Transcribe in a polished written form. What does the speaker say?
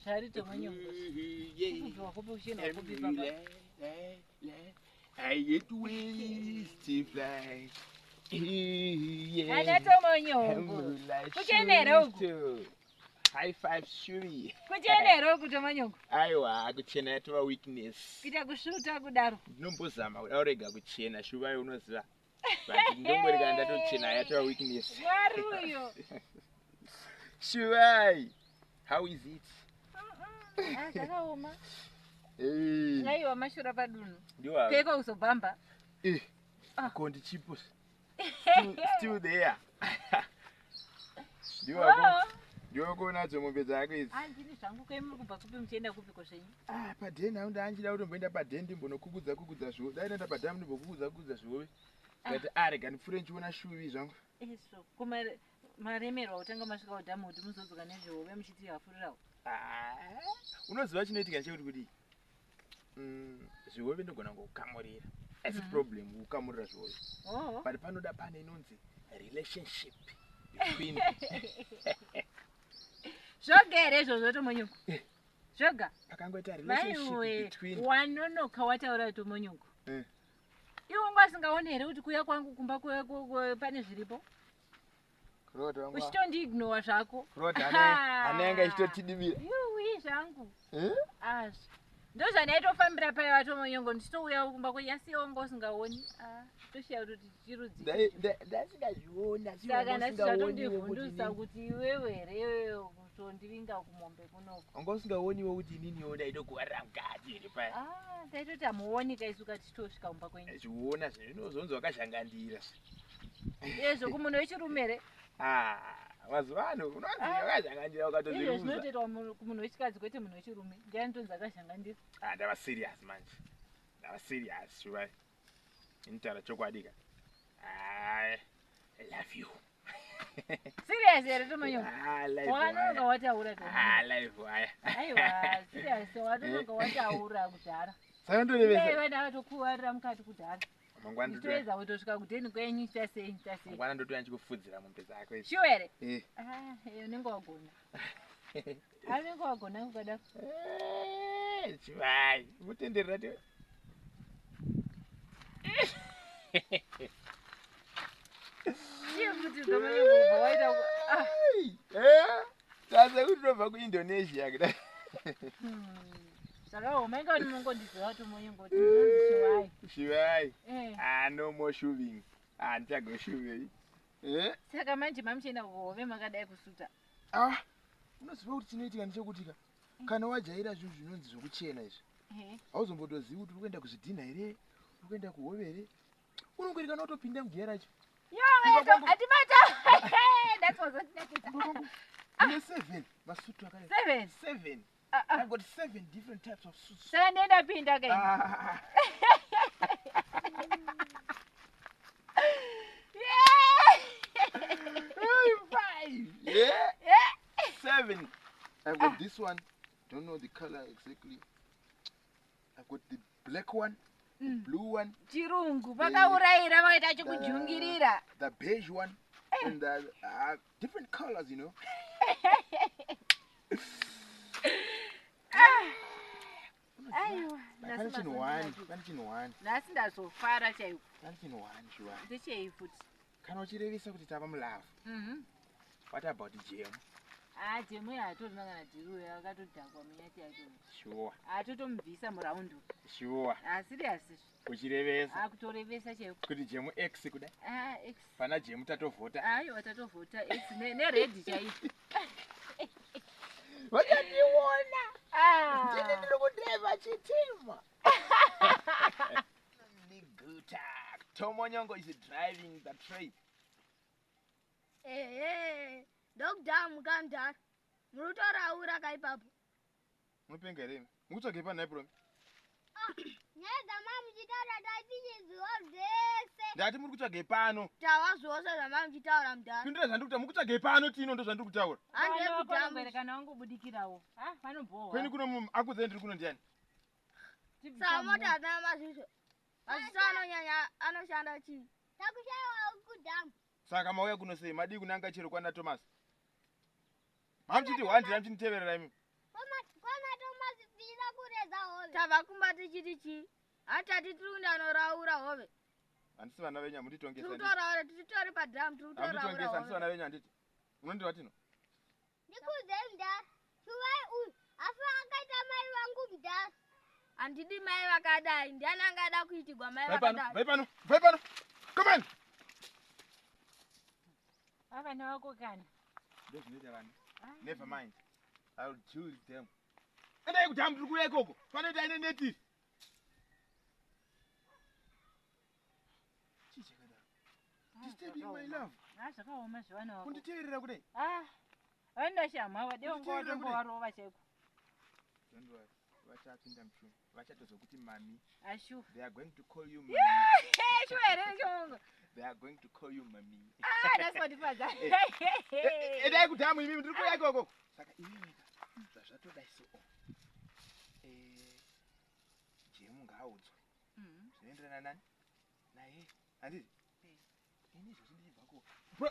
Zvari Tomanyongo. Kubva kupi kuchena kupi baba? I get ways to fly. Yeah. Ana Tomanyongo. Kuchena here uku? High five Shuri. Kuchena here uku Tomanyongo? Aiwa, kuchena yatova weakness. Kuita kusvuta kudaro. Ndinombozama kuda kurega kuchena shuva unoziva. But ndongori kana ndatochena yatova weakness. Mwari uyo. Shuvai. How is it? Ah, zvakaoma. Hey. Aiwa mashura padunhu. Ndiwa. Keiko kuzobhamba. Eh. Ah. Ko ndichipo. Still there. Ndiwa. Oh. Ndiwe kuonadzo mombe dzako idzi. Ah, ndini zvangu kwai muri kubva kupi muchienda kupiko zvenyu? Ah, padheni hangu ndaanchida kutomboenda padheni ndimbonokukudza kukudza zvihove. Dai ndaenda padhamu ndimbokukudza kukudza zvihove. Ndikati ah, rega ndipfuure ndichiona shuvi zvangu. Eso, ko maremerwa kutanga masvika kudhamu kuti muzodzoka nezvihove muchiti hafurirawo. Ah, unoziva chinoitika chekuti kudii? Zvihove ndogona kungokukamurira. Asi problem kukamurira zvihove. Oh. But panoda pane inonzi relationship between Zvoga here izvozvo Tomonyongo? Eh. Zvoga. pakangoita relationship Maiwe, between wanonoka wataura Tomonyongo. Eh. Iwe wanga usingaoni here kuti kuuya kwangu kumba pane zviripo? Kurota wangu. Uchitondiignowa zvako. Kurota hana yanga ichitotidibira. Yuwi zvangu. Eh? Azvo. Ndozvandaitofambira paya vaTomonyongo ndichitouya kumba kwenyu asi iwe wanga usingaoni. Ah, toshiya kutoti chirudzi. Ndasingazviona asi Saka wanga nhasi usingaoniwo kuti zvatondivhundusa inini- kuti iwewe here iwewe kutondivinga kumombe kunoko. wanga usingaoniwo kuti ininiwo ndaitokuvarira mukati here paya. Ah, ndaitoti hamuoni kaisu katitosvika kumba kwenyu. Zviona zvinozonzi wakazhangandira. Ezvo kumunhu wechirume here? Ah, mazuva ano unonzi Ah. wakazhangandira Izvo ukatozviruza. zvinotoitwa kumunhu wechikadzi kwete munhu wechirume. Ndiani anotonzi akazhangandira? Ah, ndava serious manje. Ndava serious shuva. Initaura chokwadi ka. Ah, I love you. Serious here Tomanyongo? Ah, live Wakanonoka wire. wataura Ah, Tomanyongo. live wire. Aiwa, serious watonoka wataura kudhara. Saka ndorevesa. Iwe ndakatokuvarira mukati kudhara. Mangwana ndotoya. Ndichitoedza kutosvika kudheni kwenyu chitasei chitasei. Mangwana ndotoya ndichikufudzira mombe dzako idzi. Shuwa here? Eh. Ah, eh, unenge wagona. Ah, unenge wagona kukadaro. Eh, Chivai, mutenderera te. Chii futi Tomanyongo ubva waita ah. Eh, sasa kuti ndobva kuIndonesia kudai. Zvakaoma inga munongondiziva Tomanyongo kuti ndinonzi Shuvai. Shivai. Eh. Ah, no more shuving. Ah, ndichagoshuvei. Eh? Saka manje mamuchienda kuhove makadai kusuta. Ah, unoziva kuti chinoitika ndechekuti ka kana wajaira zvinhu zvinonzi zvokuchena izvi Eh. hauzombotozivi kuti uri kuenda kuzvidhina here uri kuenda kuhove here unongori kana watopinda mugiya racho Yowe, atibata. That was what Kumba kwangu ndine seven masutu akadai Seven. seven Ah, ah. I've got seven different types of suits. Saka ndendapinda kai. Ah, Yeah. five. Yeah. Seven. I've got this one. Don't know the color exactly. I've got the black one, the blue one, Chirungu vakaurayira vakaita chikujungirira. the beige one, and the different colors, you know. Aiwa, Pane chinhu one, pane chinhu one, nhasi ndazofara chaiko. pane chinhu one, shuwa. Ndechei futi? Kana uchirevesa kuti tava mulove, Mhm. what about jam? Ah, jemu hatorina kana dhiri akatodhakwa munyati yacho. Sure, Atotomubvisa muraundi. sure. Ah, serious. Uchirevesa Akutorevesa chaiko. kuti jemu X kudai. Ah, ex. Pana jemu tatovhota. Aiwa tatovhota ex nered chaiyo. Vachandiona. Ah. Ndini ndiri kudhiraivha chitima. Liguta. Tomonyongo is driving the train. Ehe, ndokudhamu kamudhara. Muri kutoraura kaipapo. Munopenga here imi? Mukutsvagei panhai promi? Nyaya dzamamuchitaura tatichiziva zvese. Ndati muri kutsvagei pano. Tawa zvose zvamamuchitaura mudhara. Pindura zvandiri kutaura. Mukutsvagei pano tino ndo zvandiri kutaura. Handei Vana kudhamu. vanoberekana vangobudikirawo. Ah, vanobhowa. Kweni kuno akudzai ndiri kuno ndiani? Saka moti hatina maziso. Maziso anonyanya anoshanda chii? Takushaiwa kudhamu. Saka mauya kuno sei? Madii kunanga chero kwana Thomas? Mamuchiti hwandira muchiniteverera imi. Koma hove. Tabva kumba tichiti chii? Hatati tiri kuenda noraura hove. Handisi vana venyu, hamunditongesa. Tiri kutoraura, tichitori padhamu, tiri kutoraura Hamunditongesa, handisi hove. vana venyu, handiti? Unondiwa Tino? Ndikuudzei mudhara. Shuvai uyu afa akaita mai vangu mudhara. Handidi mai vakadai. Ndiani angada kuitigwa mai Bvai pano, vakadai? bvai pano, bvai pano. Come on. Avana vako kana. Ndozvinoita vana. Never mind. I will deal with them. Endai kudhamu, tiri kuuya ikoko. Panoita ine neti. Chii chakadaro? Disturbing my love. Ah, zvakaoma zvevana vako. Kunditeerera kudai. Ah, vanoda shamha Kunditeerera kudai. vadeongovarova chaiko. Don't worry. Vachapinda muchuma. Vachatozokuti mami. Ashu. They are going to call you mami. Shuwa here chongo? They are going to call you mami. Ah, nhasi wandifadza. Endai kudhamu imimi, ndiri kuuya ikoko. Saka iwewe zvazvatodai so. Jemu ngaaudzwe. Zvinoenderana nani? Naye. Handiti? Eh. Ini izvozvi ndichibva ko. Bro,